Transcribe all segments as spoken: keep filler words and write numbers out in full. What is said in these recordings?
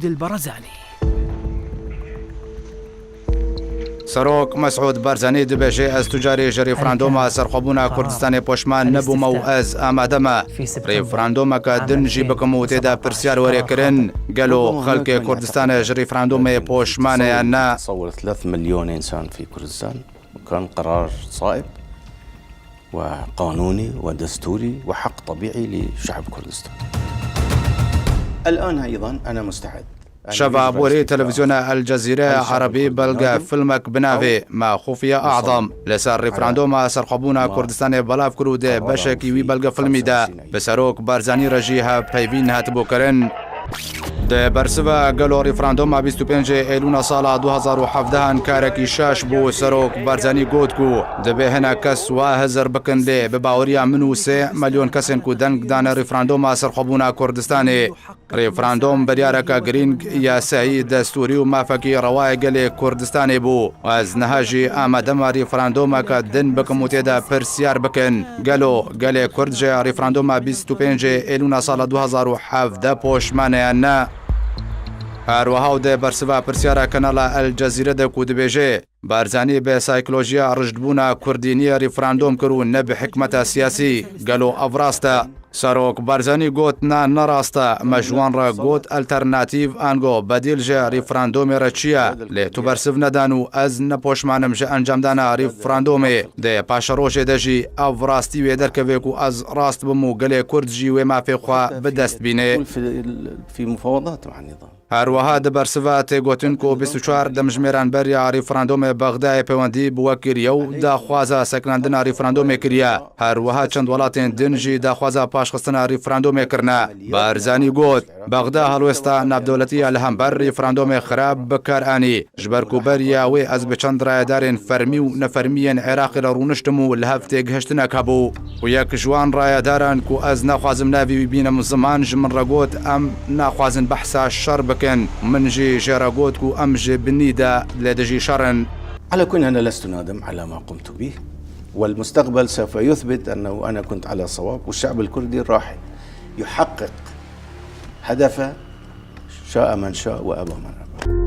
البرزاني. Serok Mesûd Barzanî dibêje, ez tu carî ji referanduma serxwebûna Kurdistanê poşman nebûme û ez amade me referandumeke din jî bikim û tê de pirsyar were kirin, gelo xelkê Kurdistanê ji referandumê poşman e yan ne? تصور ثلاث مليون إنسان في كردستان، كان قرار صائب وقانوني ودستوري وحق طبيعي لشعب كردستان. الآن أيضًا أنا مستعد. Şeva borî televîzyona El Cezîre Erebî belge filmek bi navê Ma Xufiye Azam li ser referanduma serxwebûna Kurdistanê belav kir û di beşekî wî belgefilmî de bi Serok Barzanî re jî hevpeyvîn hatibû kirin. Di bersiva gelo referanduma bîst û pêncê Eylûna sala du hazar û hevdehan karekî şaş bû, Serok Barzanî got ku dibê hinek kes wa hizir bikin, lê bi baweriya min û sê milyon kesên ku deng dane referanduma serxwebûna Kurdistanê, referandum biryareke girîng, yasayî, destûrî û mafekî rewayê gelê Kurdistanê bû. Ez niha jî amade me referandumeke din bikim û tê de pirsyar bikin, gelo gelê Kurd ji referanduma bîst û pêncê Eylûna sala du hazar û hevdeh poşman e yan ne? Her wiha û di bersiva pirsyara kanala El Cezîre de ku dibêje, Barzanî bi saykolojiya rijdbûna kurdîniyê referandum kir û ne bi hikmeta siyasî. Gelo ev rast e? Serok Barzanî got, na, ne rast e. Me ji wan re got alternatîf ango bedîl ji referandumê re çi ye? Lê tu bersiv nedan û ez ne poşman im ji encamdana referandumê. Di paşerojê de jî ev rastî wê derkeve ku ez rast bim û gelê Kurd jî wê mafê xwe bi dest bîne. في في مفاوضات مع النظام. Her wiha di bersiva tê gotin ku bîst û çar demjimêran beriya referandumê Bexdayê peywendî bi we kiriye û daxwaza sekinandina referandumê kiriye. Her wiha çend welatên din jî daxwaza paşxistina referandumê kirine. Barzanî got, Bexda helwesta navdewletî ya li hember referandumê xirab bi kar anî. Ji ber ku beriya wê ez bi çend rayedarên fermî û nefermî yên Iraqê re rûniştim û li hev têgihiştinek hebû. Û yek ji wan rayedaran ku ez naxwazim navê wî bînim ziman, ji min re got, em naxwazin behsa şer bikin. Min jî jê re got ku em ji binî de li dijî şer in. على كل، أنا لست نادم على ما قمت به، والمستقبل سوف يثبت أنه أنا كنت على صواب، والشعب الكردي راح يحقق هدفه، شاء من شاء وأبى من أبى.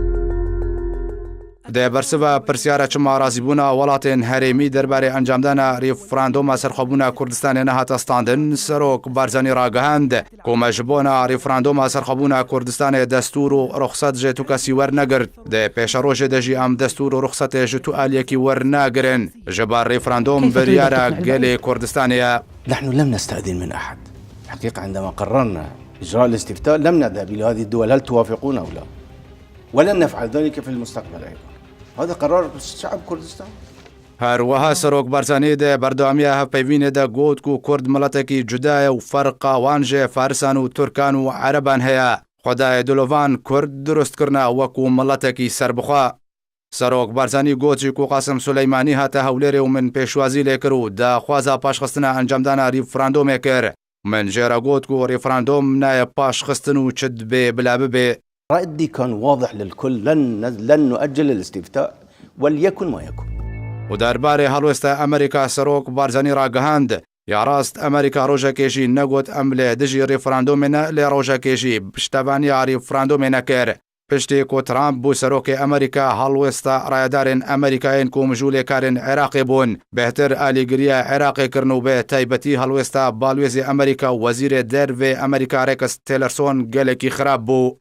Di bersiva pirsyara çima razîbûna welatên herêmî derbarê encamdana referanduma serxwebûna Kurdistanê nehate standin, Serok Barzanî ragihand ku me ji bona referanduma serxwebûna Kurdistanê destûr û ruxset ji tu kesî wernegirt. Di pêşerojê de jî em destûr û ruxsetê ji tu aliyekî wernagirin. Ji bar referandum biryara gelê Kurdistanê ye. نحن لم نستأذن من أحد. الحقيقة عندما قررنا إجراء الاستفتاء لم نذهب إلى هذه الدول هل توافقون أو لا. ولن نفعل ذلك في المستقبل أيضًا. هذا قرار شعب كردستان. Her wiha Serok Barzanî di berdewamiya hevpeyvînê de got ku Kurd miletekî cuda ye û ferqa wan ji Farisan û Tirkan û Ereban heye. Xwedayê dilovan Kurd dirust kirine wekû miletekî serbixwe. Serok Barzanî got jî ku Qasim Suleymanî hate Hewlêrê û min pêşwazî lê kir û daxwaza paşxistina encamdana referandumê kir. Min jê re got ku referandum nayê paşxistin û çi dibê bila bibê. ردي كان واضح للكل، لن، لن نؤجل الاستفتاء وليكن ما يكون. Û derbarê helwesta Amerîka Serok Barzanî ragihand, ya rast Amerîka rojekê jî negot em li dijî referandumê ne, lê rojekê jî piştevaniya referandumê nekir. Piştî ku Trump bû serokê Amerîka, helwesta rayedarên Amerîka yên ku mijûlêkarên Iraqê bûn, bêhtir alîgiriya Iraqê kirin û bi taybetî helwesta balwêzê Amerîka, wezîrê dervê Amerîka Rex Tillerson gelekî xirab bû.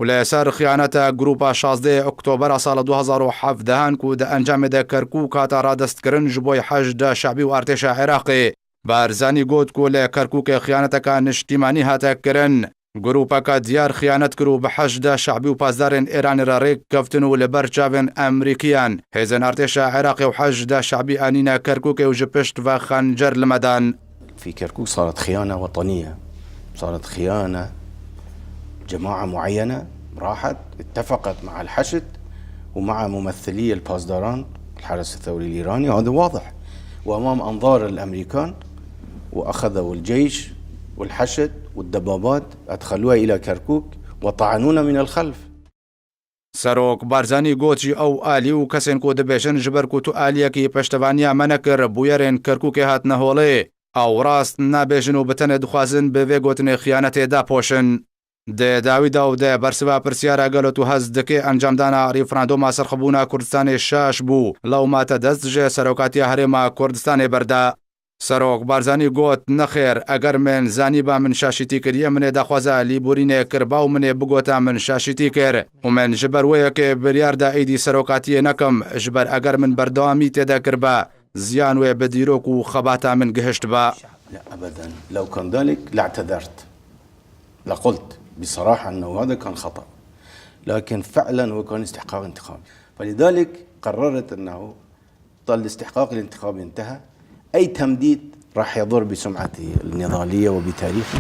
Û li ser xiyaneta Grupa şazdeh Oktobera sala du hazar û hevdehan ku di encamê de Kerkûk hate radestkirin ji bo Heşda Şebî û artêşa Iraqê, Barzanî got ku li Kerkûkê xiyaneteke niştîmanî hate kirin. Grûpeke diyar xiyanet kir û bi Heşda Şebî û pasdarên Îranê re rêk keftin û li ber çavên Amerîkiyan, hêzên artêşa Iraqê û Heşda Şebî anîne Kerkûkê û ji pişt ve xencer li me dan. في كركوك صارت خيانة وطنية، صارت خيانة. جماعة معينة راحت اتفقت مع الحشد ومع ممثلي الباسداران، الحرس الثوري الإيراني، هذا واضح وأمام أنظار الأمريكان، وأخذوا الجيش والحشد والدبابات أدخلوها إلى كركوك وطعنونا من الخلف. Serok Barzanî got jî ew alî û kesên ku dibêjin ji ber ku tu aliyekî piştevaniya me nekir, bûyerên Kerkûkê hatine holê, ew rast nabêjin û bi tenê dixwazin bi vê gotinê xiyanetê dapoşin. Di dawî de û di bersiva pirsiyara gelo tu hez dikê encamdana referanduma serxwebûna Kurdistanê şaş bû, lewma te dest ji serokatiya Herêma Kurdistanê berda. Serok Barzanî got, nexêr, eger min zanîba min şaşîtî kiriye, min ê daxwaza lîborînê kiriba û min ê bigota min şaşîtî kir. Û min ji ber wê yekê biryar da êdî serokatiyê nekim, ji ber eger min berdewamî tê de kiriba, ziyan wê bi dîrok û xebata min gihiştiba. لا أبدا، لو كان ذلك لاعتذرت، لقلت بصراحة أنه هذا كان خطأ، لكن فعلا هو كان استحقاق انتخابي، فلذلك قررت أنه الاستحقاق الانتخابي انتهى. أي تمديد راح يضر بسمعتي النضالية وبتاريخي.